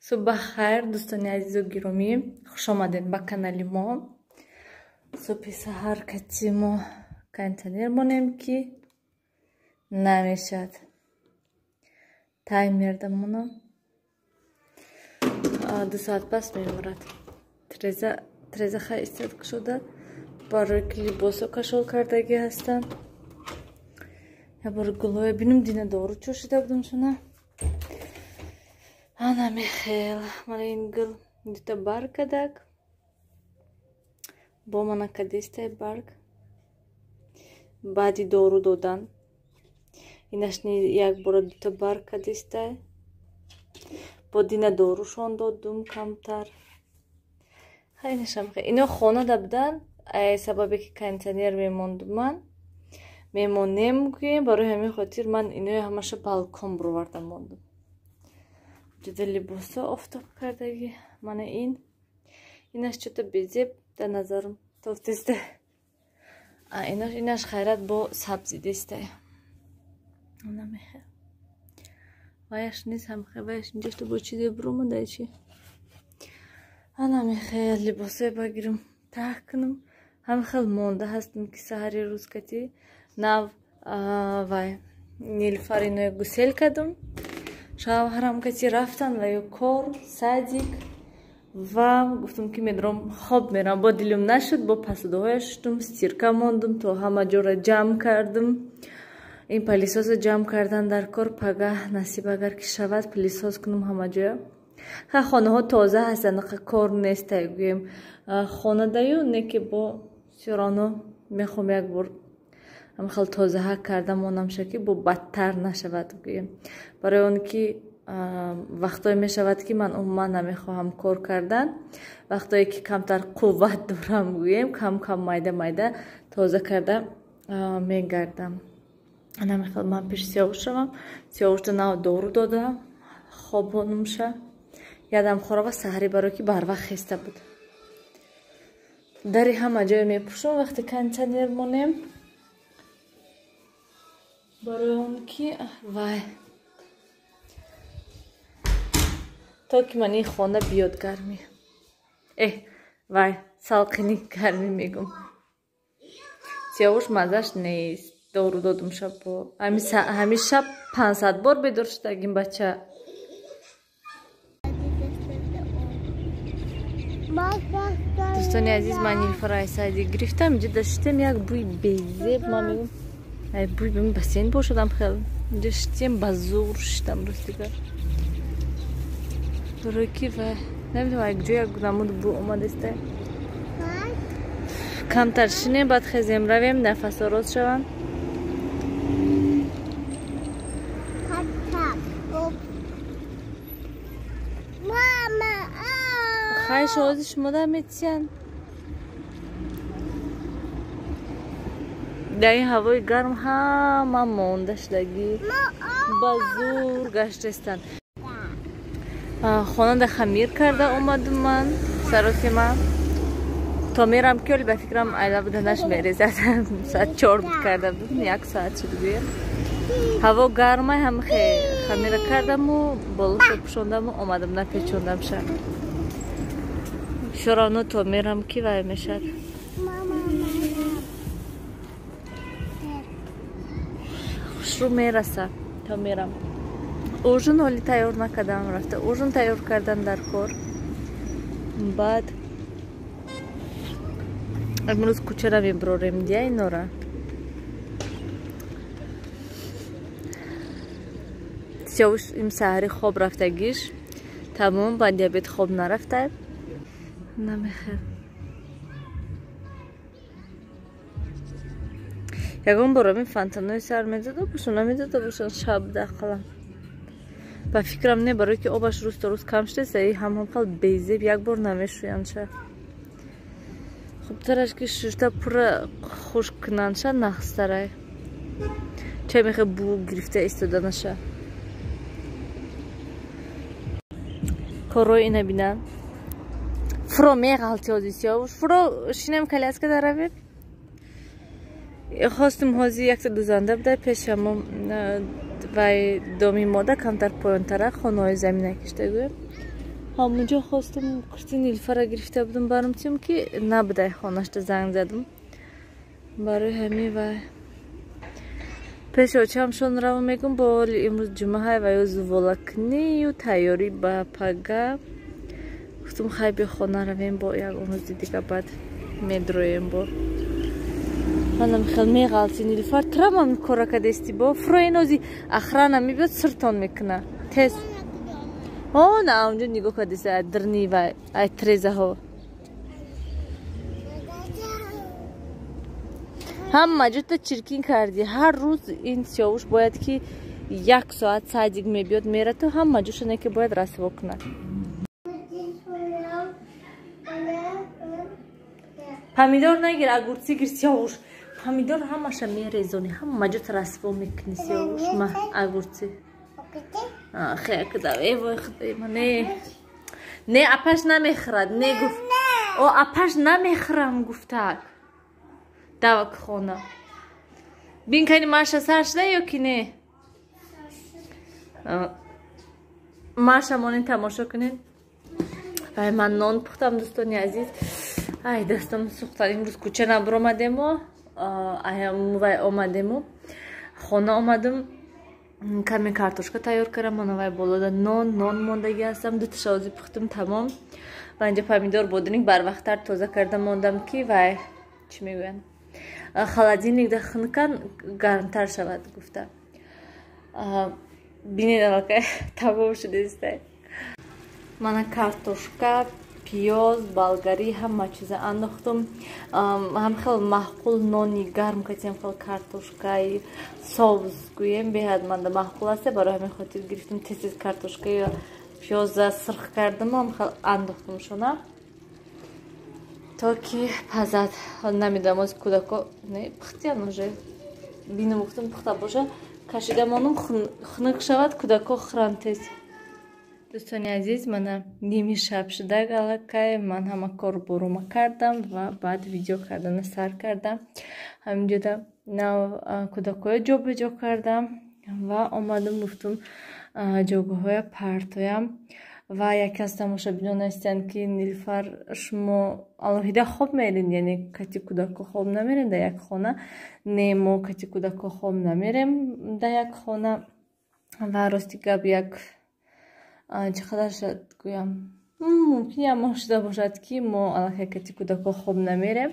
Субҳ бахайр, дӯстони азизу гиромӣ, хуш омадед ба канали мо. Субҳи саҳар кати мо кондитсионер монем, ки намешад. Таймер дамонам. 2 соат пас мемурад. Треза хай истиёд кушода, барои ки либосо кашол кардагӣ ҳастанд. Я бор гулое бинум, дина дору чӯшида будум шуна. Ана мехел, мана ин гул дута барг кадак. Бо мана кадистай барг. Баъди дору додан. Инашни як бора дута барг кадистай. Бо дина дорушон додум камтар. Ино хона будан, сабабе ки кондитсионер мемондум ман. Мемонем гӯем, барои ҳамин хотир ман инои ҳамаша балкон бировардам мондум. Ҷуда либосо офтоб кардагӣ. Мана ин. Инаш чӯта безеб дар назарам тофтеста. Инаш хайрат бо сабзидестай. Ана мехел. Ваяш низ ҳамхел, ваяш инҷашта бо чизе биромада чи. Ана мехел либосое багирам, таҳ кунам. Ҳамхел монда ҳастам ки саҳари рӯз кати нав вай Нилфар иное гусел кардам. Шавҳарам кати рафтан ва ё кор, садик, ва гуфтам ки медром хоб мерам. Бо дилум нашуд, бо пасудоҳоя шуштум, стирка мондум, то ҳама ҷора ҷамъ кардам. Ин пылесосо ҷамъ кардан дар кор, пагаҳ насиб агар ки шавад пылесос кунам ҳама ҷоя. Ха хонаҳо тоза ҳастанд, ақа кор нестай гӯем. Хонадаю не ки бо сироно мехоҳам як бор ҳамхел тозаҳа карда монамша ки бо бадтар нашавад гӯем. Барои он ки вақтое мешавад ки ман умуман намехоҳам кор кардан, вақтое ки камтар қувват дорам гӯем, кам кам майда майда тоза карда мегардам. Намехоҳам ман пеш Сиёвуш шавам. Сиёвушда нав дору додам, хобонумша. Ядам хӯрава саҳарӣ барои ки барвақт хеста буд. Дари ҳама ҷое мепӯшам вақте кондитсионер монем. Барои он ки вай то ки ман ин хона биёд гармӣ. Вай салқини гармӣ мегум. Сиёвуш маззаш нест. Дору додум шаб бо. Ҳамин шаб 500 бор бедор шудагим бача. Дӯстони азиз, ман Нилфара айсади гирифтам. Инҷо даштем як бӯи безеб, ман мегум. Ай бӯи бим бассейн бошадам хел. Инҷо штем ба зӯр шиштам ростига. Барои ки вай намедонам як ҷо як намуд бӯ омадеста. Камтар шинем, баъд хезем равем, нафасо рост шавам. Хай шози шумо да метиян. Дар ин ҳавои гарм ҳама монда шудагӣ, ба зӯр гаштаистанд. Хонада хамир карда омадум ман, саросима. То мерам ки оли ба фикрам айла буданаш мерезад. Соат 4 буд карда будум, 1 соат шуд гӯям. Ҳаво гармай, ҳам хамира кардаму болошо пӯшондаму омадам, напечондамша. Всё равно то мерам ки вай мешад. Хушрӯ мераса то мерам. Ужин ҳоли тайёр накардам рафта. Ужин тайёр кардан дар кор. Баъд имрӯз кӯчара мебурорем дия инора. Сиёвуш им саҳари хоб рафтагиш. Тамом, ба диабет хоб нарафта. Намехел. Ягон бор ҳамин фонтанои сар медода бошам, намедода бошам шаб дақалам. Ба фикрам не, барои ки обаш рӯз то рӯз кам шудааст, ҳамҳамхел безеб як бор намешӯянд ша. Хубтараш ки шушта пурра хушк кунанд ша, нахстарай. Чай мехел бӯ гирифта истоданаша. Корҳои ина бинанд. Фуро меғалти ҳози Сиёвуш. Фуро шинем коляска даравем. Хостум ҳози якта дузанда буда пешамо вай доми мода камтар поёнтара хонаҳои замина кишта гӯем. Ҳамунҷо хостум курси Нилфара гирифта будам барам тим, ки набудай, хонашта занг задам. Барои ҳамин вай пеши очамшон раво мегум. Бо оли имрӯз ҷумъаҳай ва ё зуволакнию тайёрӣ ба пага. Гуфтум, хай, биё хона равем, бо як рӯзи дига баъд медроем. Бо манам хел меғалти. Нилфар, турамам кора кадести, бо фуроинози охрана мебиёд, сиртон мекуна тез. О, на, унҷо нигоҳ кадеста, ай дирни ва ай трезаҳо ҳама ҷота чиркин кардӣ. Ҳар рӯз ин Сиёвуш бояд ки як соат садик мебиёд, мерату ҳама ҷошане ки бояд расво кунад. Помидор нагир, огурцы гир, Сиёвуш. Помидор ҳамаша мерезонӣ, ҳама ҷота расво мекунӣ, Сиёвуш. Ма огурцы хекда. Э, вой, худои ма, не, не, апаш намехӯрад, не, гуфт. О, апаш намехӯрам гуфтак. Давак хона бин кани, маша сар шуда ё ки не? Маша монин, тамошо кунед. Вай, ман нон пухтам, дӯстони азиз. Ай, дастам сӯхтан. Имрӯз кӯча набуромадему, вай омадему, хона омадам, каме картошка тайёр кардам. Мана, вай болода нон мондагӣ ҳастам, дуташа ози пухтум, тамом. Ва инҷа помидор, бодиник барвақттар тоза карда мондам, ки вай чӣ мегӯянд, холодильник да хунукан, гармтар шавад гуфта. Бинед, аллакай тамом шудистай. Мана картошка, пиёз, болгарӣ, ҳама чиза андохтум. Ҳам хел маъқул нони гарм катиам, хел картошкаи совз гӯем, беҳад манда маъқул аст. Барои ҳамин хотир гирифтум, тез тез картошкаи пиёза сирх кардам, ҳам хел андохтумшона, то ки пазад. Намедонам, оз кӯдако не пухтиян уже. Бинум, гуфтум, пухта боша, кашида монум, хунук шавад, кӯдако хӯранд тез. Дӯстони азиз, мана ними шаб шуда аллакай. Ман ҳама кор бурума кардам ва баъд видео кардана сар кардам. Ҳаминҷода нав кӯдакҳоя ҷобаҷо кардам ва омадам, гуфтум, ҷойгоҳҳоя партоям. Ва яке аз тамошобинон ҳастанд, ки Нилфар, шумо алоҳида хоб мерин, яъне кати кӯдакҳо хоб намерен дар як хона? Не, мо кати кӯдакҳо хоб намерем дар як хона. Ва рости гап, як чӣ қадар шуд гӯям, мумкин як моҳ шуда бошад, ки мо аллакай кати кӯдакҳо хоб намерем.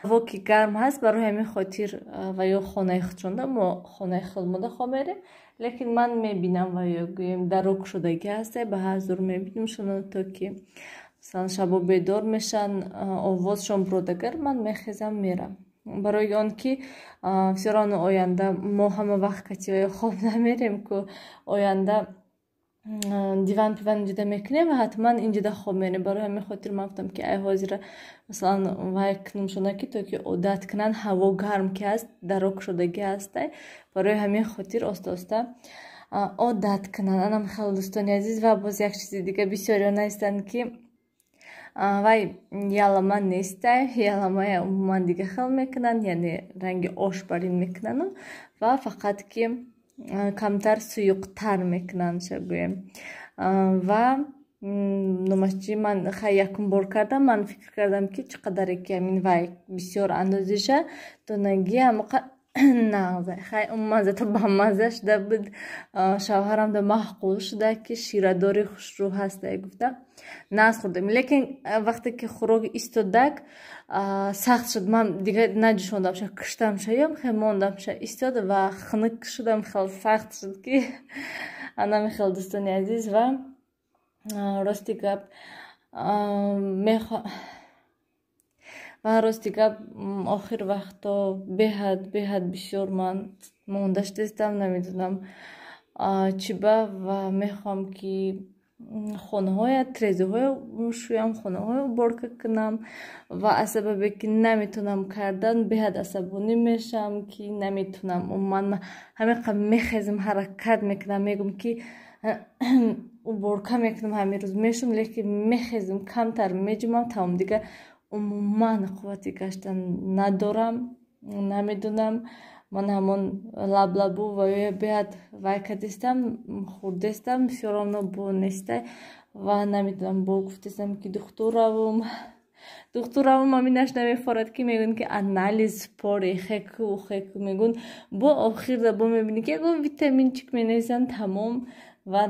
Ҳаво ки гарм ҳаст, барои ҳамин хотир ва ё хонаи худшонда, мо хонаи худмода хоб мерем. Лекин ман мебинам ва ё гӯем, дарок шудагӣ ҳаста, ба ҳар зур мебинамшона, то ки масалан шабо бедор мешан, овозшон буродагар, ман мехезам, мерам. Барои он ки всё равно оянда мо ҳама вақт кати ва ё хоб намерем ку, оянда диван пиван инҷода мекунем ва ҳатман инҷода хоб мерем. Барои ҳамин хотир ман гуфтам, ки ай ҳозира масалан вай кунумшона, ки то ки одат кунанд. Ҳаво гарм ки ҳаст, дарок шудагӣ ҳастай, барои ҳамин хотир оста оста одат кунанд. Анам хел, дӯстони азиз. Ва боз як чизи дига, бисёриҳо навистанд, ки вай ялама нестай. Яламая умуман дига хел мекунанд, яъне ранги ош барин мекунану ва фақат ки камтар суюқтар мекунанд, гӯем. Ва номаш чи, ман хай якум бор кардам, ман фикр кардам, ки чӣ қадаре ки ҳамин вай бисёр андозиша донагӣ, ҳамоқа нағза. Хай, умуман зато бамаза шуда буд, шавҳарам да маъқул шуда, ки ширадори хушрӯ ҳастай гуфта, нағз хӯрдем. Лекин вақте ки хӯрок истодак, сахт шуд, ман дига наҷӯшондамша, киштамша, ём хел мондамша, истод ва хунук шудам, хел сахт шуд, ки анами хел, дӯстони азиз. Ва рости гап, охир вақто беҳад беҳад бисёр ман монда шудастам, намедонам чӣ ба. Ва мехоҳам, ки хонаҳоя, трезаҳоя шӯям, хонаҳоя уборка кунам. Ва аз сабабе ки наметонам кардан, беҳад асабонӣ мешавам, ки наметонам. Умуман ҳамин қадр мехезам, ҳаракат мекунам, мегӯм, ки уборка мекунам, ҳамин рӯз мешум, лекин мехезам, камтар меҷумам, тамом, дига умуман қуввати гаштан надорам, намедонам. Ман ҳамон лаблабу ва ё беҳад вай кардистам, хӯрдестам, всё равно бо нестай ва намедонам, бо гуфтестам, ки духтур равум. Духтур равум, ҳаминаш намефорад, ки мегӯянд, ки анализ пори хеку хеку мегӯн. Бо охирда бо мебинӣ, ки ягон витаминчик менависанд, тамом. Ва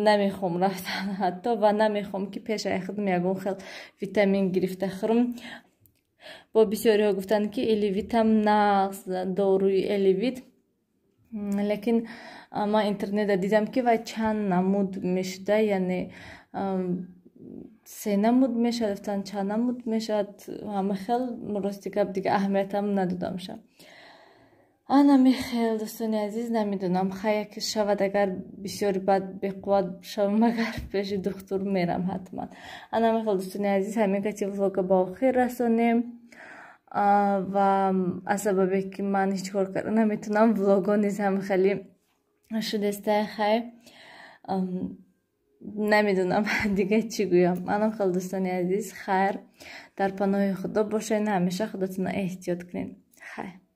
намехоҳам рафтан ҳатто ва намехоҳам, ки пешаи худам ягон хел витамин гирифта хӯрам. Бо бисёриҳо гуфтанд, ки Элевитам нағз, доруи Элевит, лекин ман интернетда дидам, ки вай чанд намуд мешуда, яъне се намуд мешавад гуфтанд, чанд намуд мешавад, ҳама хел. Рости гап, дига аҳамиятам надодамша. Ана мехел, дӯстони азиз, намедонам, хай, яке шавад, агар бисёри бад беқувват шавам, агар пеши духтур мерам ҳатман. Ана мехел, дӯстони азиз, ҳамин кати влога ба охир расонем. Ва аз сабабе ки ман ҳеҷ кор карда наметавонам, влого низ ҳам хеле шудестай. Хай, намедонам, дига чӣ гӯям. Анам хел, дӯстони азиз, хайр, дар паноҳи Худо бошед, ҳамеша худатонро эҳтиёт кунед. Хайр.